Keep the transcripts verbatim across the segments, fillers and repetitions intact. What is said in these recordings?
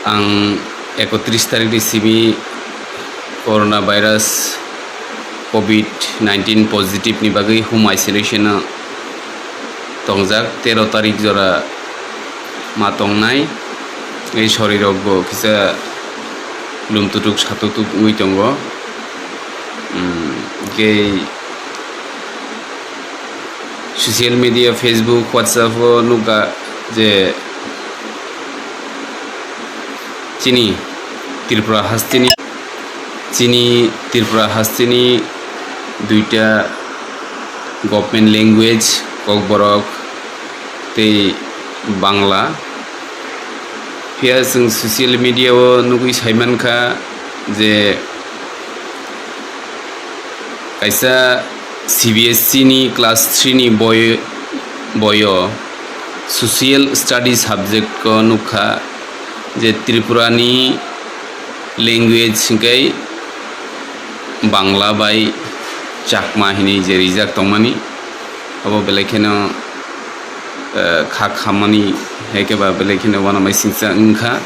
Ang ekotris tarikni simi coronavirus covid nineteen positive ni bagwi home isolation o tongjak, tero tarik jora ma tongnai. Ei sorirok bo kisa lumtutuk satutuk wngwi tongo. Hmm, hwnkhe social media, Facebook, WhatsApp o nukha je chini Tripura hasteni, chini Tripura hasteni duita government language, Kokborok tei Bangla. Phiya chwng social media o nugwi saimankha je kaisa C B S E ni class three ni boi, boio social study subject o nukha je Tripura ni language hwnkhe Bangla bai Chakma hinwi je rijak tongmani, abo belai kheno, eh, kha khammani hai khe ba belai kheno uanamai singcha wngkha.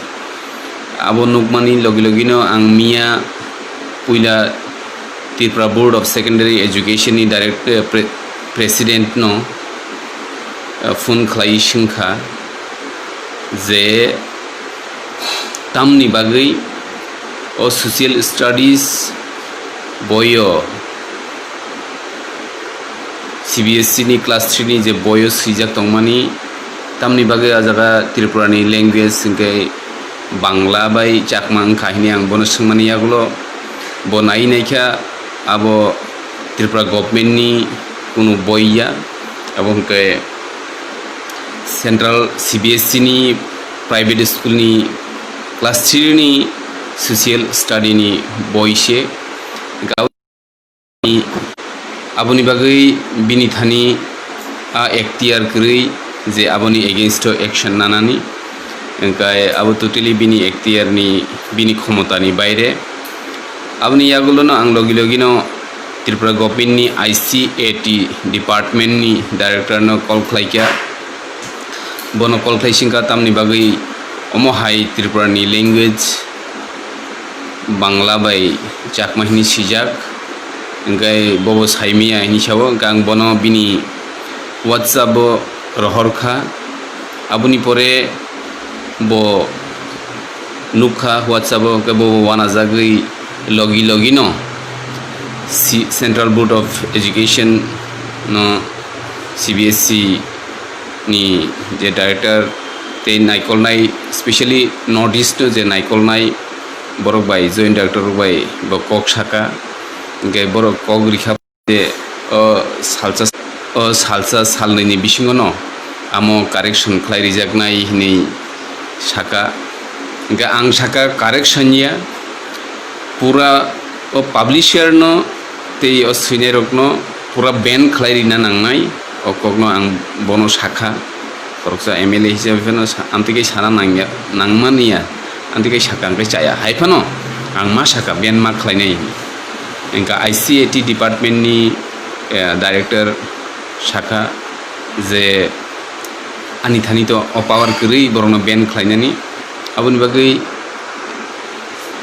Abo nukmani logi logi no ang miya puila Tripura Board of Secondary Education ni direct, eh, pre-, president no, eh, phone khlai swngkha je tamni bagwi o social studies boio C B S E ni class three ni je boio swijak tongmani, tamni bagwi a jaga Tripura ni language hwnkhe Bangla bai Chakma wngkha hwnwi ang bono swngmani yagulo bo nai naikha abo Tripura government ni kunu boi ya, abo hwnkhe central C B S E ni private school ni class three ni social study ni boi se. Aboni bagwi bini thani a ekhtiar kwrwi je aboni against o action nanani, hwnkhe abo totally bini ekhtiar ni, bini khomota ni baire. Aboni yagulo no ang logi logi no Tripura government ni I C A T department ni director no call khlaikha. Bono call khlai singkha tamni bagwi omo hai Tripura ni language Bangla bai Chakma hini sijak, hwnkhe bobo saimaya hini sao, hwnkhe ang bono bini WhatsApp o rohor kha. Aboni pore bo nukha WhatsApp o, hwnkhe bobo wanajagwi logi logi no C-, Central Board of Education no C B S E ni je director tei naikolnai, specially North East no je naikolnai borok bai, joint director rok bai bo kok saka, hwnkhe borok kok rikha je o salsa, o salsa salnwi ni bisingo no amo correction khlai rijaknai hinwi saka, hwnkhe ang saka correction ya, pura o publisher no tei o swinairokno pura ban khlai rina nangnai, o kokno ang bono sakha. Khoroksa M L A hisabe phano sa-, amtwi khe sana nangya, nangmani ya, amtwi khe sakha, hwnkhe chaya. Hai phano ang ma sakha, ban ma khlainai hwnwi. Hwnkhe I C A T department ni, eh, director sakha je ani thani to o power kwrwi borokno ban khlainani. Aboni bagwi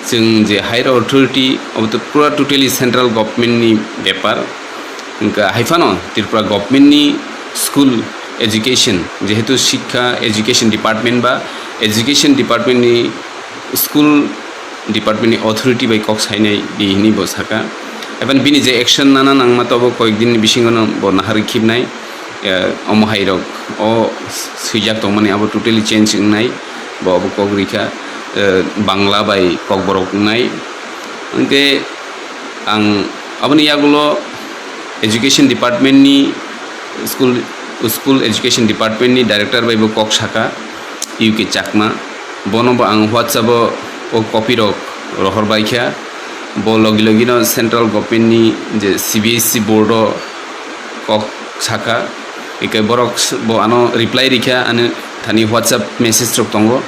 chwng je higher authority, obo to pura totally central government ni bepar. Hwnkha hai phano Tripura government ni school education, jehetu Shikkha Education Department ba Education Department ni, school department ni authority bai kok sainai di hinwi bo saka. Hai phano bini je action nana nangma to bo koyek din ni bisingo no bo naharwi khibnai. Eh, omo hai rok o swijak tongmani abo totally change wngnai, bo abo kok rikha, eh, Bangla bai Kokborok wngnai. Hwnkhe ang aboni yagulo education department ni school, school education department ni director bai bo kok saka, U K Chakma, bono bo ang WhatsApp o o copy rok rohor bai kha, bo logi logi no central government ni je C B S E board o kok saka, hwnkhe borok s-, bo ano reply rikha, ani thani WhatsApp message rok tongo,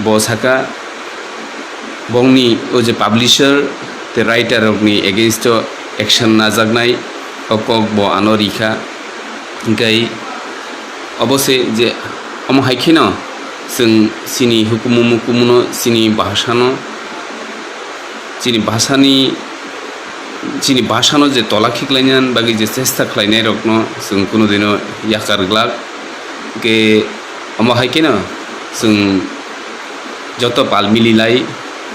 bo saka bongni o je publisher tei writer rokni against o action najaknai o kok bo ano rikha, hwnkhe obo se je omo hai kheno Chwng chini hukumu mukumuno, chini bhasano, chini bhasani, chini bhasano je tola khiklaina bagwi je chesta khlainairokno chwng kunu dino yakar glak. Hwnkhe omo hai kheno chwng joto pal mililai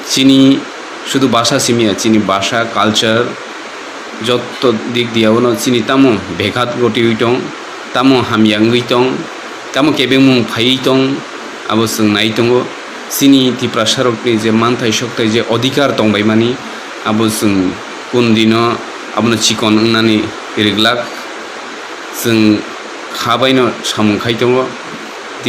chini sudu bhasa simiya, chini bhasa, culture, jotto dik diyaono chini tamo beghat gotiwi tong, tamo hamya wngwi tong, tamo kebengmung phaiwi tong, abo chwng nai tongo. Chini Tiprasarokni je manthai sokthai je odhikar tongbaimani, abo chwng kun dino abono chikon wngnani riglak. Chwng kha baino samung khai tongo.